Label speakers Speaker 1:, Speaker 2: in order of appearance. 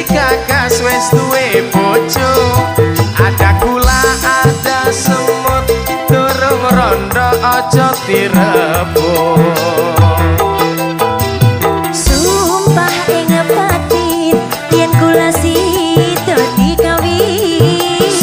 Speaker 1: Gagas wis duwe bojo. Ada gula, ada semut, durung rondo aja direbut.